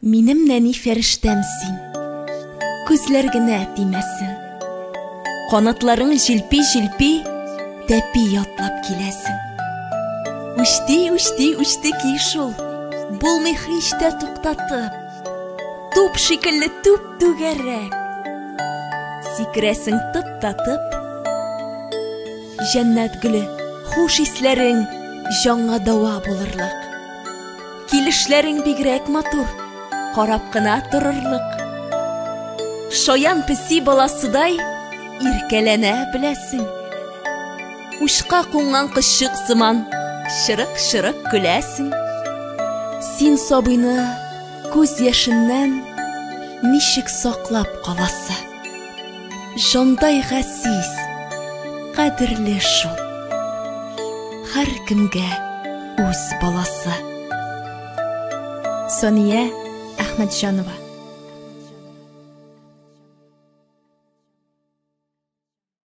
Минем нәни фәрештәм син. Күзләр генә тимәсен. Канатларың җилпи-җилпи, тәпи атлап киләсең. Үчти, үчти, үчти ки шул. Булмый һич тә туктатып. Туп шикелле түп-түгәрәк. Сикерәсең тып та тып. Җәннәт гөле, хуш исләрең җанга дава булырлык. Килешләрең бигрәк матур, карап кына торырлык. Шаян песи баласыдай иркәләнә беләсең. Учка кунган кошчык сыман чырык-чырык көләсең. Син сабыйны күз яшеннән ничек саклап каласы? Җандай газиз, кадерле шул. Һәркемгә үз баласы. Сания Әхмәтҗанова.